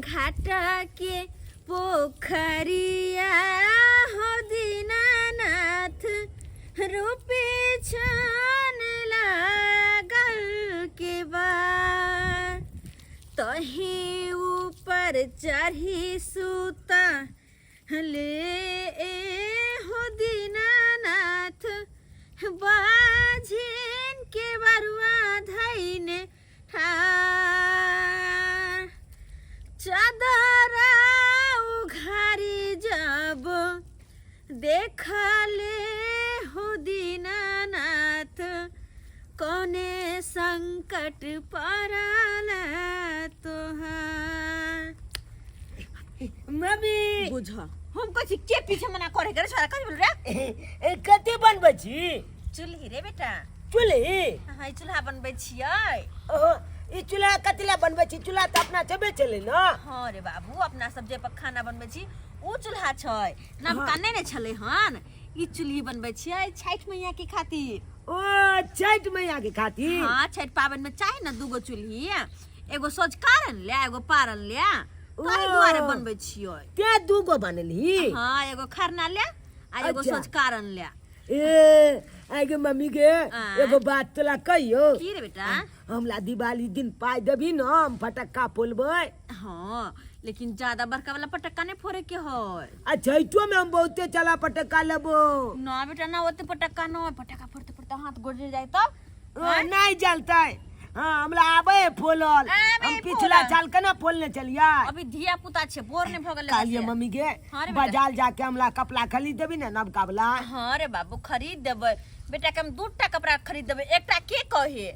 घाट के पोखरिया हो दीनानाथ रूपे छान लागल के बा तही ऊपर चढ़ी सुता ले ए हो दीनानाथ बाझिन के बरुआ धैने ठार चादरा उघारी जब देखले हो दीनानाथ कौने संकट पड़ल तोहार। मम्मी बुझ हम कहै छी के पीछे मना करे करे छोरा कथी बोल रे। ए, कथी बनबै छी? चूल्ही रे बेटा। चूल्ही? हाँ, ई चूल्हा बनबै छियै। ओहो, ई चूल्हा कथी लए बनबै छी? चूल्हा तऽ अपना छेबे छलै ने। हाँ रे बाबू, अपना सब जे पर खाना बनबै छी ओ चूल्हा छै, नवका नहि ने छलै हन। ई चूल्ही बनबै छियै छठि मैया के खातिर। ओ छठि मैया के खातिर? हाँ, छठि पाबनि में चाही ने दूगो चूल्ही, एगो सोझकारन ले एगो पारन ले, ताहि ओ। दुआरे बनबै छियै। ते दूगो बनलही? हाँ, एगो खरना ले आ एगो अच्छा। सोझकारन ले। ए आइ गे मम्मी गे, आँय? एगो बात तोला कहियो। की रे बेटा? हमरा दिवाली दिन पाइ देबही न, हम फटक्का फोलबै। हाँ, लेकिन ज्यादा बड़का वाला पटक्का नहीं फोड़े के है। आ छैठो में हम बहुते चला पटक्का लेबो। ना बेटा ना, ओते पटक्का ना, पटक्का फोड़ते फोड़ते हाथ गोड़ जाए तब। ओ, नहीं जलतै। हाँ, हमरा आबै है फोलल। आबै हम पिछला फोलल। साल केना फोलने चलियै। अभी धिया पुता छे, बोर नहीं भऽ गेलै। कहलियै मम्मी गे, हाँ रे बेटा। बाजार जाके हमरा कपड़ा खरीद देबी ने नवका वाला? हाँ रे बाबू, खरीद देबै बेटा के हम। दूटा कपड़ा खरीद देबै, एकटा के कहे,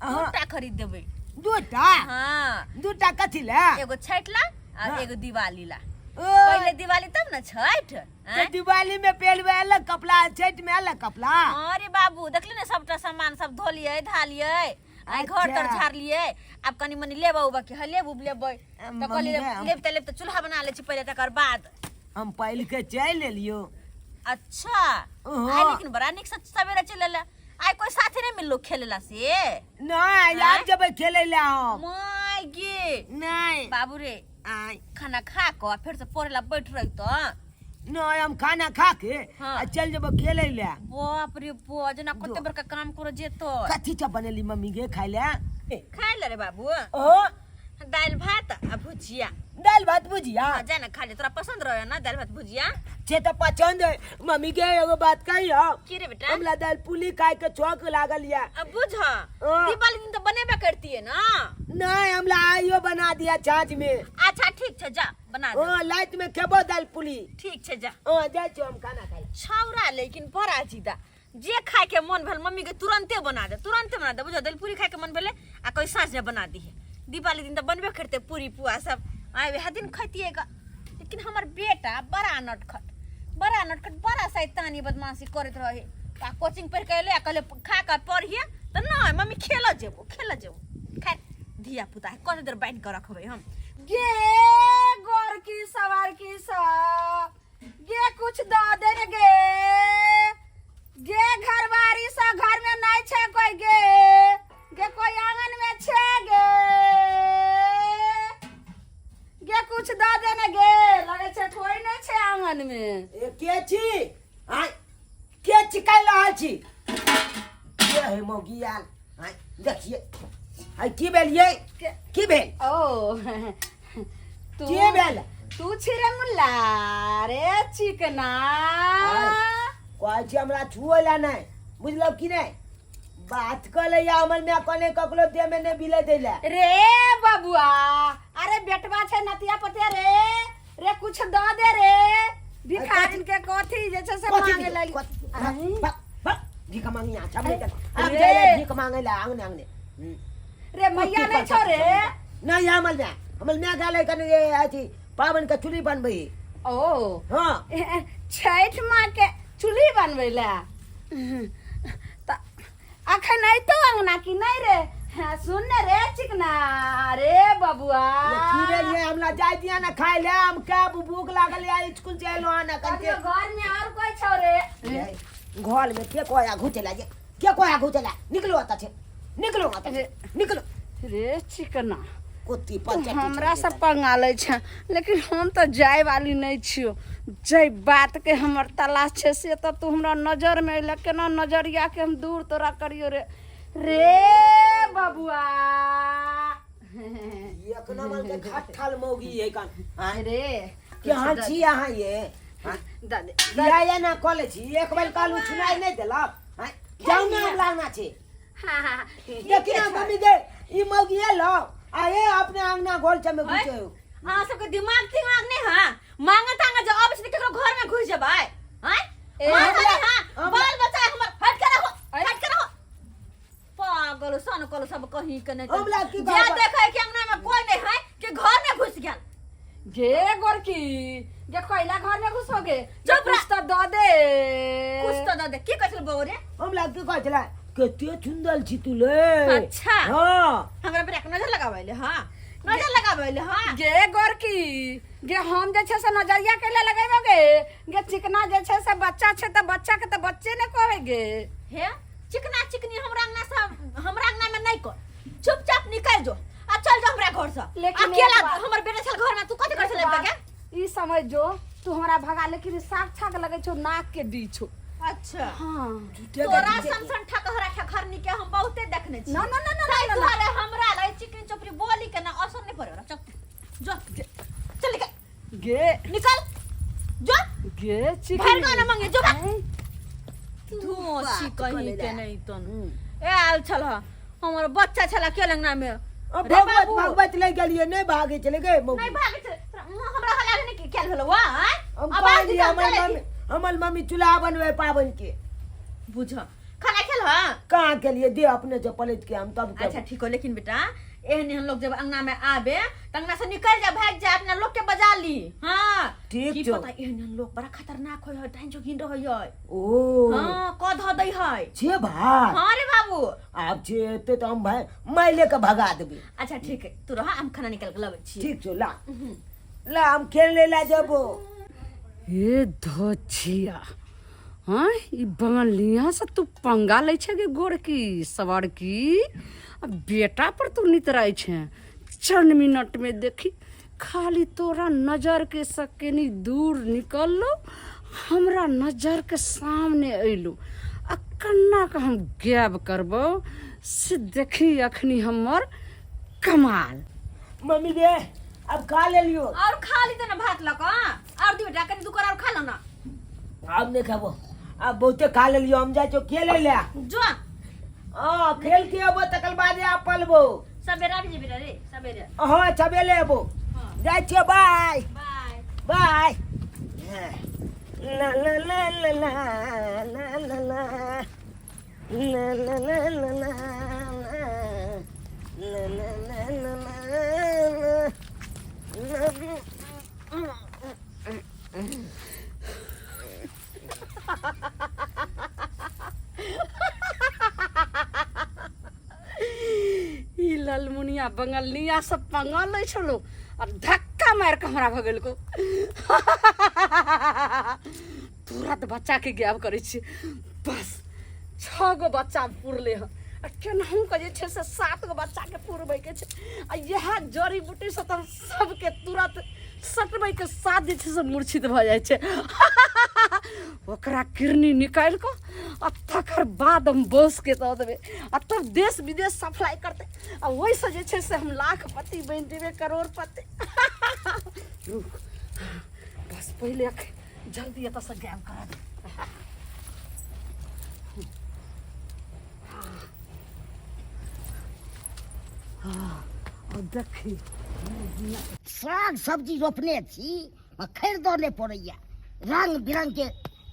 दूटा खरीद देबै। दूटा? हाँ। दूटा कथी ले? एगो छठि ला आ हाँ। एगो दिवाली ला। ओ, पहिले दिवाली तब ने छठि। तऽ दिवाली में पहिरबै अलग कपड़ा, छठि में अलग कपड़ा? अरे बाबू, देखली ने सबटा सामान सब धोलियै धालियै, आइ घर तर अच्छा। झाड़लियै, आब कनि मनि लेबै उबै के है, लेब उब लेबै तऽ कहलियै मम्मी, लेब तऽ लेब तऽ चूल्हा बना लै छी पहिले तकर बाद। हम पहिल के चलि एलियो। अच्छा। ओहो। आइ लेकिन बड़ा नीक से सवेरे चलि एला, आइ कोई साथी नहीं मिललो खेलेला से? नहि, आब जेबै खेलै लए हम। माय गे। नहि। बाबू रे। आय। खाना खा कऽ फेर से पढ़े ला बैठ रही तो? नहि, हम खाना खा के हाँ। आ चल जेबो खेलै लए। बाप रे बा, जेना कते बड़का काम करो जेतो। कथी सब बनेली मम्मी गे खाय लए? खाय ले रे बाबू। ओ दालि भात आ भुजिया। दालि भात भुजिया? हाँ, जा ना खा ले, तोरा पसंद रहे ना दालि भात भुजिया? से तऽ पसंद है मम्मी के। एगो बात कहियो? की रे बेटा? हमरा दालि पूरी खाय के शौक लागल या। अब बुझ, हाँ। दीपावली दिन तो बनेबे करती है ना। नहीं, हमरा आइयो बना दिया छाछ में। अच्छा ठीक छै, जा बना दे। ओ लाइट में खेबो दालि पूरी। ठीक छै, जा। ओ जाइ छियो हम खाना खाइ। छौरा लेकिन बड़ा जिदा, जे खाय के मन भेल मम्मी के तुरंते बना दे, तुरंते बना दे। बुझो दालि पूरी खाय के मन भेले आ कोई साँझ में बना दी है। दीपावली दिन तो बनबे करते पूरी पुआ सब, आइ वएह दिन खैतिए गा। लेकिन हमर बेटा बड़ा नटखट, बड़ा नटखट, बड़ा शैतानी बदमाशी करैत रहे। आ कोचिंग पढ़ि के एलै आ कहले खा के पढ़िए तऽ नहि मम्मी, खेलऽ जेबो खेलऽ जेबो। खैर धिया पुता है, कते देर बान्हि कऽ रखबै हम। गे गोर की सवार की सा गे, कुछ द दे रे गे। गे घरवारी सा घर में नहीं छे कोई गे। गे कोई आंगन में छे गे। गे कुछ द दे ने गे, लगे छे कोई नहीं छे आंगन में। ए के छी? आय के चिकाइ रहल छी? के है मौगी आयल? आय देखिए, आय की भेल ये? की भेल? ओ तू के भेल? तू छी रे मुल्ला रे चिकना? कहै छी हमरा छुए ला नहि, बुझलौ कि नहि? बात कऽ लैया हमर माय कने ककरो देह में नहि बिलै दै ला। रे बबुआ, अरे बेटवा छै नतिया पतिया रे, रे कुछ द दे रे भिखारिन के, कथी जे छै से कथी मांगे दियौ? लागि। कथी? आँय? भक, भक, भीख मांगी यहाँ छबे कर। अब रे। जाय ला भीख मांगे ला आंगने आंगने। रे मैया नहीं छौ रे? नहीं, हमर माय, हमर माय गेलै कने ये अथी पाबनि के चूल्ही बनबै। ओ हाँ। छठि माँ के चूल्ही बनबै ला त अखन अयतो अंगना की नहीं रे? हाँ, सुन ने रे चिकना रे बबुआ। ये की भेल ये? हमरा जाय दिया ना खाय ले, हम के भूख लागल या, स्कूल से एलो ना कहियो कनके। घर में और कोई छौ रे? घर में के कोया घुचला जे, के कोया घुचला? निकलो अत छे, निकलो अत छे, निकलो। रे चिकना। कुत्ती तू पलचट्टी हमरा छौ से पंगा लै छै, लेकिन हम तऽ जाय वाली नहि छियौ। जै बात के हमर तलाश छै से तऽ तू हमरा नजर में अयले, केना नजरिया के हम दूर तोरा करियो रे। रे बबुआ, एक नंबर के खट्ठल मौगी है कान। आँय, रे केहन छी अहाँ ये? आँय, दादे किया ये ना कॉलेज छी? एक बेर कहलहुँ सुनाइ नहि देलक। आँय, जाउ ने, हम लाना छै। हाँ हाँ। देखी ना मम्मी गे, ई मौगी एलो आ ये अपने अंगना गोल चमे घुसे हो। अहाँ सबके दिमाग तिमाग नहीं है? मांगे तांगे जो अब से केकरो घर में घुस जेबै हैं? ए, मांगे हमरा- हां हमरा- बाल बच्चा हमर, हट के रहो, हट के रहो। पागल सन कल सब कहीं के नहीं। हमरा की जे कहबै? देखे कि अंगना में कोई नहीं है कि घर में घुस गेल। गे गोरकी, गे कोयला घर में घुसोगे? चुप रह। कुछ तो दऽ दे। कुछ तो दे दे। की कहै छल बौआ रे? हमरा की कहै छलै, कते सुंदर छी तू ले। अच्छा। हाँ। हमरा पर एक नजर लगाबै ले। हां, नजर लगाबै ले। हां। गे गोरकी गे, हम जे छै से नजरिया कैला लगेबो गे? गे चिकना जे छै से बच्चा छै तऽ बच्चा के तऽ बच्चे ने कहै गे। हे चिकना चिकनी, हमरा अंगना से हमरा अंगना में नहीं कर। चुपचाप निकल जो आ चल जो हमरा घर से। लेकिन एक अकेला बात- हमर बेटा छल घर में, तू कथि कर छले के? ई समझ जो तू हमरा भगा, लेकिन साग छाक लगै छौ, नाक के डी छौ। अच्छा। हाँ। झूठे के तोरा झूठे सन सन ठकहरा ठकहरनी के हम बहुते देखने छी। ना ना ना ना। ताहि ना ना। दुआरे हमरा लै चिकनी चोपड़ी बोली के ना असर नहीं पड़े। चल जो, चल निकल। गे निकल जो। गे चिकनी भर गाना मांगे जो। ऐं? तू छी बात कहीं करै के ला। नहीं तन ए आयल छल ह, हमर बच्चा छल के अंगना में। अब रे भगवत बाबू। भगवत ले गेलिए, नहीं भागे चले गए मम्मी। नहीं भागे छल हमरा हला नहीं के केल भेलो वा। हम आवाज कहलिए निकाल हमर चले। मम्मी, हमर मम्मी चूल्हा बनवे पाबन के। बुझ, खाना खेल ह? कहाँ के लिए दे, अपने से पलट के हम तब। अच्छा ठीक हो, लेकिन बेटा एहन एहन लोग जब अंगना में आबे त अंगना से निकल जा, भाग जा, अपना लोग के बजा ली। हाँ। ठीक की छौ। पता, एहन एहन लोग बड़ा खतरनाक होय है, डाइन जोगिन रहै है। ओ। हाँ, क ध दै है। छे भाई। हाँ रे बाबू। आब छे एते तऽ हम भाई माइले के भगा देबे। अच्छा ठीक है, तू रह, हम खाना निकाल के लबै छी। ठीक छौ, ला ला, हम खेल ले ला जेबो। हे धोछिया, हाँ, ई बंगलिया से तू पंगा लै छै गे गोरकी सवारकी, आ बेटा पर तू नितराइ छै। चंद मिनट में देखी खाली, तोरा नजर के सकेनी दूर निकललो, हमरा नजर के सामने अयलो आ कन्ना के हम गायब करबो से देखी अखनी हमर कमाल। मम्मी गे, अब खा ले लियो। और खा ली त ना भात लक और दी बेटा, कनी दू कर और खा लो ना। अब नहीं खाबो, अब बहुते खा ले लियो। हम जाइ छौ खेले ले। जो। हाँ, खेल के अबो तकर बादे आप पलबो। सबेरे आबि जेबी रे, सबेरे। हाँ, सबेरे अबो। हाँ। जाइ छियो, बाय। बाय। बाय। ला ला ला ला ला ला ला ला ला ला ला ला ला ला ला ला ला ला। ई ललमुनिया बंगलिया सब पंगा लै छलो आ धक्का मारि कऽ हमरा भगेलको। तुरंत बच्चा के गायब करै छी। बस 6 गो बच्चा पुरले हँ आ केनाहु के जे छै से 7 गो बच्चा के पुरबै के छै आ इएह जड़ी बूटी से तऽ हम सबके तुरंत सटबै के साथ जे छै से मूर्छित भऽ जाइ छै। ओकरा किरनी निकालि कऽ आ तकर बाद हम बॉसके दऽ देबै आ तब देश विदेश सप्लाई करतै आ ओहिसँ जे छै से हम लाखपति बनि जेबै, करोड़पति। रुक, बस पहिले अखन जल्दी एतऽसँ गायब करा दे। हाँ, और देखी। साग सब्जी रोपने छी आ खरीदऽ नहि पड़ैया, रंग बिरंग के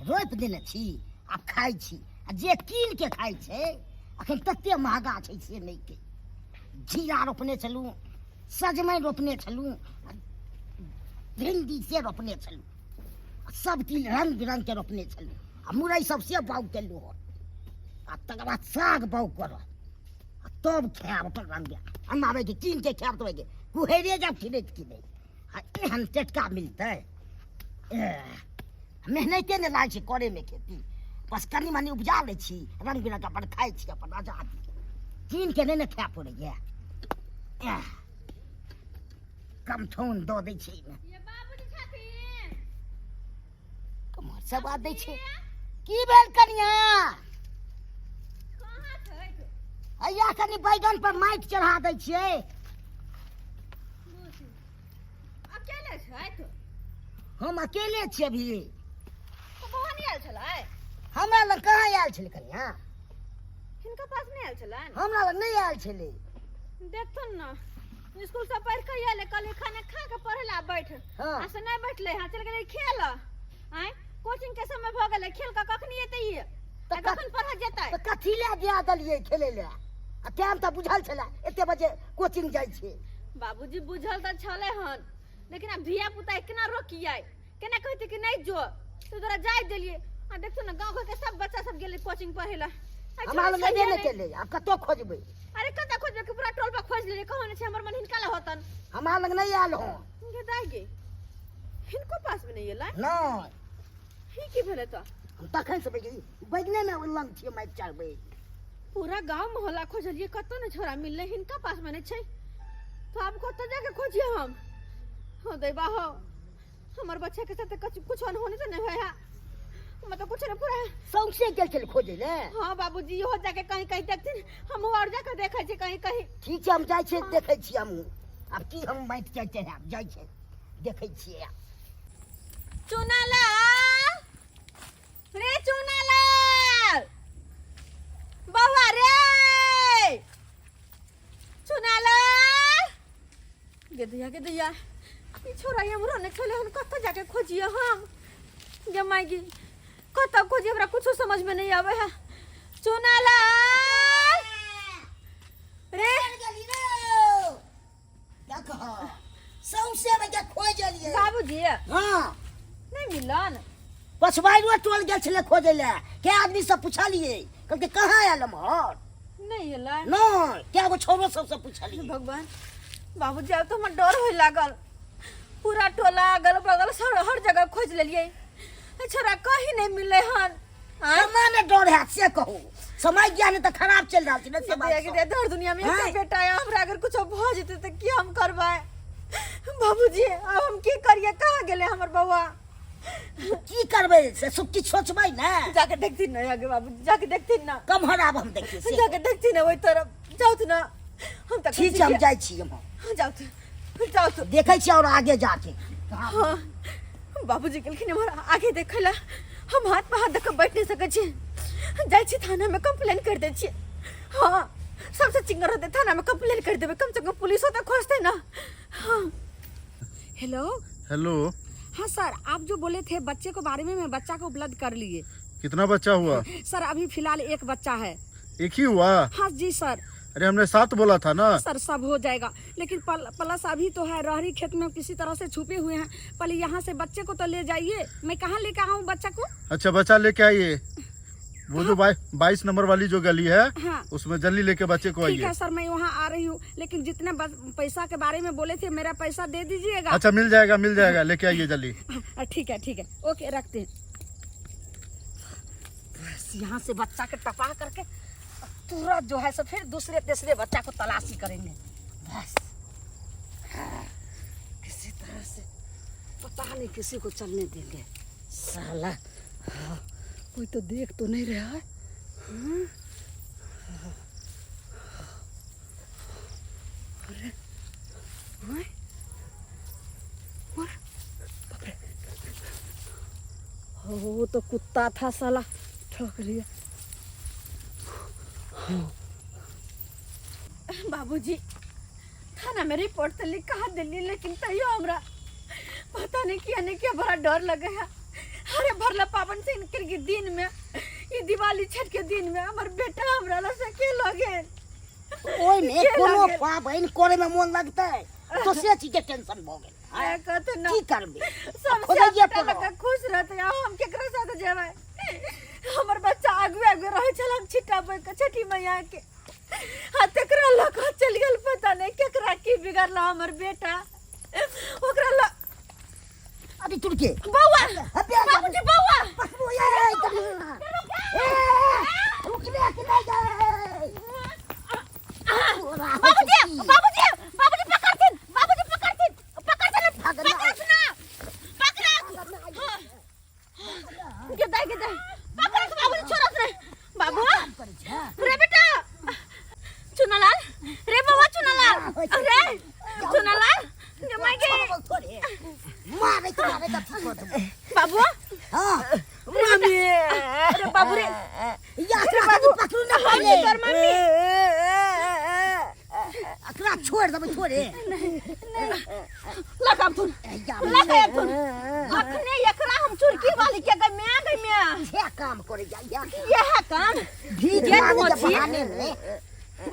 रोपि देने छी आ खाइ छी। आ जे कीन के खाइ छै, अखन तते महगा छै से नहि के। जीरा रोपने छलहुँ, सजमनि रोपने छलहुँ, आ भिंडी से रोपने छलहुँ, सब चीज रंग बिरंग के रोपने छलहुँ आ मुरई सब से बाउग केलहुँ हन। आ तकर बाद साग बाउग करब आ तब खायब अपन रंग अनाबै के, कीन के खायब तऽ कुहेरे जायब किनैत किनैत आ एहन टटका मिलतै? मेहनते नहि लागै छै करैमे खेती, बस कनि मनि उपजा लै छी रंग बिरंगके, अपन खाइ छी अपन आजादी, कीन के नहि ने खाय पड़ैया। कमठौन दऽ दै छै एहिमे। ये बाबूजी छथिन? कमहर सब बात दै छै। की भेल कनिया? कहाँ छथि? हैया कनि बैगन पर माटि चढ़ा दै छियै। अकेले छथि? हम अकेले छियै अभी। तो बौआ नहि आयल छलै? हमरा लग कहाँ आयल छलै कनिया? हिनका पास नहि आयल छलनि? हमरा लग नहि आयल छलै। देखथुन ने, स्कूल से पढ़ के आयल, कहलियै खाना खा के पढ़े ला बैठ। हाँ। आ से नहि बैठले, हाँ चल गेलै खेल। आँय, कोचिंग के समय भऽ गेलै, खेल के कखनी एतै ई? तऽ आ कखन पढ़ऽ जेतै? तऽ कथी लए दिया देलियै खेलै लए? आ टाइम तऽ बुझल छलै एते बजे कोचिंग जाइ छै। बाबूजी बुझल तऽ छलै हन, लेकिन आब धिया पुता केना रोकियै, केना कहतै कि नहि जो? तो तोरा जाय देलियै। आ देखथुन ने, गाँव घर के सब बच्चा सब गेलै कोचिंग पढ़े ला। आ हमरा लग छोड़ा एबे नहि छैहे। केलै, आब कतऽ खोजबै? अरे कतऽ खोजबै कि पूरा टोल पर खोज लेलियै, कहूँ नहि छै। हमर मन हिनका लए होतन। हमरा लग नहि आयल हँ। गे दाइ गे, हिनको पास मे नहि एलै? नहि। ही की भेलै तऽ? हम तखन से बैगन बैगने मे लंग छियै माटि चढ़बै। पूरा गांव मोहल्ला खोजलियै, कतौ नहि छोड़ा मिललै। हिनका पास मे नहि छै तो आब कतऽ जाके खोजिए हम? हाँ दैबा हो, हमर बच्चा के साथ कुछ कुछ अनहोनी तो नहीं होय है, मतलब कुछ नहीं पूरा। सौंसे गेल छलै खोजै लए। हाँ बाबूजी, इहो जाके कहीं कहीं देखथिन, हम और जाके देखै छियै कहीं कहीं। ठीक छै, हम जाइ छियै, देखै छियै हमहूँ। आब की हम माटि चढ़ चढ़ायब, जाइ छियै देखै छियै आब। चुनालाल रे, चुनालाल बौआ रे, चुनालाल गे दैया, गे दैया, ई छोरा एम्हरो नहि छलै हन, कतऽ जाके खोजिए हम? गे माय गे, कतऽ खोजिए, हमरा कुछो समझ में नहीं आवे है। चुनालाल रे। सौंसे में के खोजलियै। बाबूजी। हाँ। नहीं मिलन? पछवाइरो टोल गेल छलै खोजै लए, के आदमी सब पुछलियै, कहलकै कहाँ आयल एम्हर? नहीं एलै? नहि, कए गो छौड़ो सबसँ पुछलियै। भगवान, बाबूजी, आब तो हमर डर होय लागल। पूरा टोला अगल बगल सब हर जगह खोज लेलियै, ए छोरा कहीं नहीं मिललै हन। आँय? केना ने डर हैत से कहू? समय ज्ञान तऽ खराब चलि रहल छै ने, से बात के सब। दर दुनिया में एक आँय? बेटा है हमरा, अगर कुछ भऽ जेतै तऽ की हम करबै? बाबूजी, आब हम की करिए? कहाँ गेलै हमर बौआ? की करबै से सब किछु सोचबै ने। जाके देखथिन ना आगे बाबूजी, जाके देखथिन ना। कम्हर आब हम देखिए से? जाके देखथिन ना, ओहि तरफ जाउथ ना। हम तऽ ठीक छै, हम जाइ छी हम। जाउथ, जाउथ। देखै छी और आगे जाके। हाँ, बाबूजी गेलखिन एम्हर आगे देखै ला, हम हाथ पर हाथ दऽ कऽ बैठ नहि सकै छी। जाइ छी थाना में कंप्लेन कर दै छियै। हाँ, सबसे चिंगर होतै, थाना में कंप्लेन कर देबै, कम से कम पुलिसो तऽ खोजतै ना। हाँ। हेलो। हेलो। हाँ सर, आप जो बोले थे बच्चे के बारे में, मैं बच्चा को उपलब्ध कर लिए। कितना बच्चा हुआ? सर, अभी फिलहाल एक बच्चा है। एक ही हुआ? हाँ जी सर। अरे हमने 7 बोला था ना। सर, सब हो जाएगा, लेकिन प्लस अभी तो है रहरी खेत में किसी तरह से छुपे हुए हैं। पहले यहाँ से बच्चे को तो ले जाइए। मैं कहाँ लेकर आऊँ बच्चा को? अच्छा, बच्चा लेके आइए, वो जो 22 नंबर वाली जो गली है। हाँ। उसमें जल्दी लेके बच्चे को ठीक आइए। है सर, मैं वहाँ आ रही हूँ, लेकिन जितने पैसा के बारे में बोले थे, मेरा पैसा दे दीजिएगा। अच्छा, मिल जाएगा, मिल जाएगा, लेके आइए जल्दी। हाँ, ठीक है, ठीक है, ओके, रखते हैं। बस यहाँ से बच्चा के टपा करके तुरंत जो है सो फिर दूसरे तीसरे बच्चा को तलाशी करेंगे। बस हाँ, किसी तरह से पता नहीं किसी को चलने देंगे साला। हाँ, कोई तो देख तो नहीं रहा है। हाँ? अरे हाँ? और बाप रे, वो तो कुत्ता था साला, ठोक लिया। बाबूजी, थाना में रिपोर्ट तो लिखा दिली, लेकिन तैयो हमरा पता नहीं किया नहीं किया बड़ा डर लगे है। अरे भरला पावन से इनकर के दिन में, ये दिवाली छठ के दिन में हमर बेटा हमरा ला से के लगे। ओहिमे के कोनो लागल? पाबनि करे में मोन लगतै? दोसरे चीज के टेंशन भऽ गेल। आय कहते ना। की करबै? सब खोजैये बेटा पड़त। लगा खुश रहते, आ हम केकरा साथ जेबै? हमर बच्चा आगू आगू रहै छल छिटाबै के छठी मैया के, आ तेकरा लऽ कऽ चलि गेल। पता नहीं केकरा की बिगड़ला हमर बेटा, ओकरा ल अरे तुरके बौआ। अबे, बाबूजी, बौआ। पकड़ो ये ए, रुकबे कि नहीं गए? बाबूजी, बाबूजी, बाबूजी, पकड़थिन, बाबूजी, पकड़थिन, सोनालाल जमाई के छोड़बौ थोड़े मारे तो मारे तो ठीक कर देबौ। बाबू हाँ मम्मी अरे बाबू रे यात्रा के पकड़ू ना पहिले तोर मम्मी एकरा छोड़ देबै थोड़े लगा तुन या लगा तुन अखने एकरा हम चुरकी वाली के गई मैं गई मैं ये काम करे जा या यह काम भीख जे मांगे के तू छी। बहाने में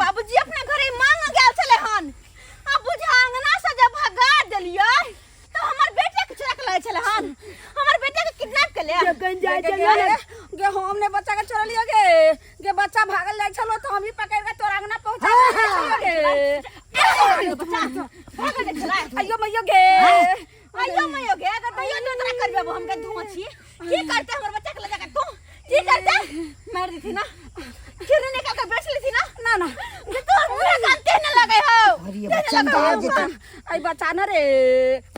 बाबूजी अपना घरे मांग गेल छले हन आ बुझा अंगना से जब भगा देलियै तो हमर बेटा के चोरा के लाए छले हन हमर बेटा के किडनैप के ले जखन जाइ गे, छलियै गे, गे हम ने बच्चा के चोरा लियो गे गे बच्चा भागल जाइ छलो तो हम ही पकड़ के तोरा अंगना पहुंचा देलियो गे भागल जाइ छलै अयो मैयो गे अयो मयो गे अगर दैयो तो तोरा करबे हम के धुआं छी की करते हमर बच्चा के ले जाके तू की करते मार देथी ना किरनी निकाल के बेच लेथी ना ना ना जे तोर मुंह कान तेहन लगे हो अरे ये बच्चा निकाल देता आई बचा न रे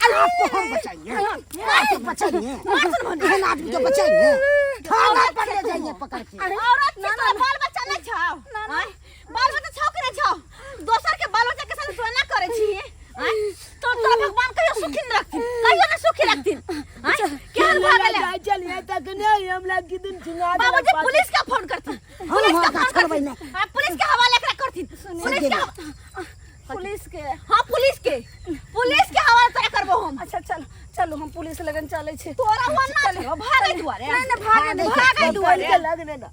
आपको हम बचाएंगे आपको बचाएंगे एहन आदमी के बचाएंगे थाना पर ले जाइए पकड़ के औरत ना ना बाल बच्चा नहीं छाओ आय बाल बच्चा छाओ के नहीं छाओ दोसर के बाल बच्चा के साथ तू ना करे छी आय तो तोरा भगवान कहियो सुखी न रखथिन कहियो न सुखी रखथिन आय केहन भागल है जाइ छलियै तखने हमरा किदन चिन्हा बाबूजी पुलिस के फोन करथिन पुलिस हाँ, के फोन छोड़बै करथिन नहि। आ, पुलिस के हवाले एकरा करथिन पुलिस के पुलिस के हाँ पुलिस के पुलिस के हवाले तोरा करबो हम अच्छा चल चलो हम पुलिस लगन चले छी तोरा हुआ ना छलो भागे दुआरे नहीं नहीं भागे नहीं भागे दुआरे के लगने ना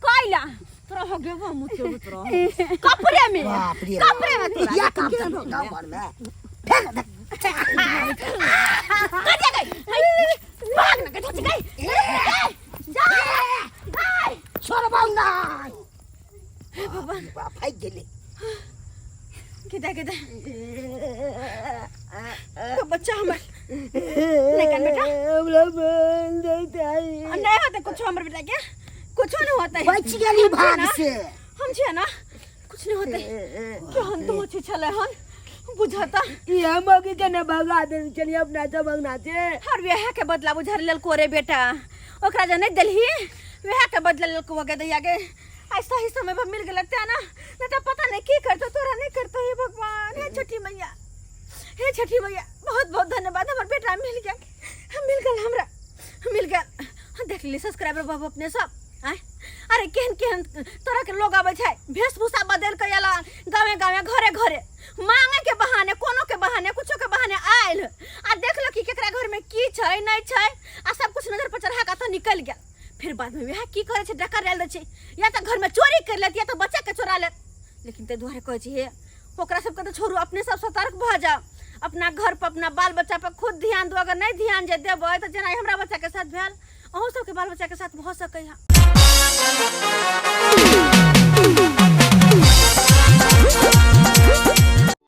कैला तोरा हो गेबो हम मुझे तोरा कपड़े में बाप रे कपड़े में तोरा या काम कर गाँव भर में फेंक दे कट गई भाग ना कट गई जा भाई छोड़बौ नहि भगवान बाप भागि गेलै किदा किदा तो बच्चा हमर नहीं कर बेटा हमरा बन देते नहीं होते कुछ हमर बेटा के कुछ नहीं होता है बचि गेली भाग से हम छियै ना कुछ नहीं होते केहन तो छी छलै हन बुझता ई हम अभी के न भगा दे चलिए अपना सब अंगना से हर वएह के बदला बुझर लेलको रे बेटा ओकरा जे नहीं देलही वएह के बदला लेलको गे दैया गे आज सही समय पर मिल गेलक तें ना नहीं तो पता नहीं की करतो तोरा नहीं करतो हे भगवान हे छठी मैया हे छठी मैया बहुत बहुत धन्यवाद हमर बेटा मिल गया मिल गेल हमरा मिल गेल देख ली सब्सक्राइबर बाबू अपने सब आँय अरे केहन केहन तरह के लोग आबै छै वेशभूषा बदलि कऽ अयला गावे गावे घरे घरे मांगे के बहाने कोनो के बहाने कुछो के बहाने आयल आ देखलक कि केकरा घर में की छै नहि छै आ सब कुछ नजर पर चढ़ा कऽ तऽ निकलि गेल फिर बाद में वएह की करै छै डका डालि दै छै या तऽ घर में चोरी करि लेत या तऽ बच्चा के चोरा लेत लेकिन ताहि दुआरे कहै छी हे ओकरा सबके तऽ छोड़ू अपने सब सतर्क भऽ जाउ अपना घर पर अपना बाल बच्चा पर खुद ध्यान दू अगर नहि ध्यान जे देबै तऽ जेना हमरा बच्चाके साथ भेल अहूँ सबके बाल बच्चाके साथ भऽ सकै है।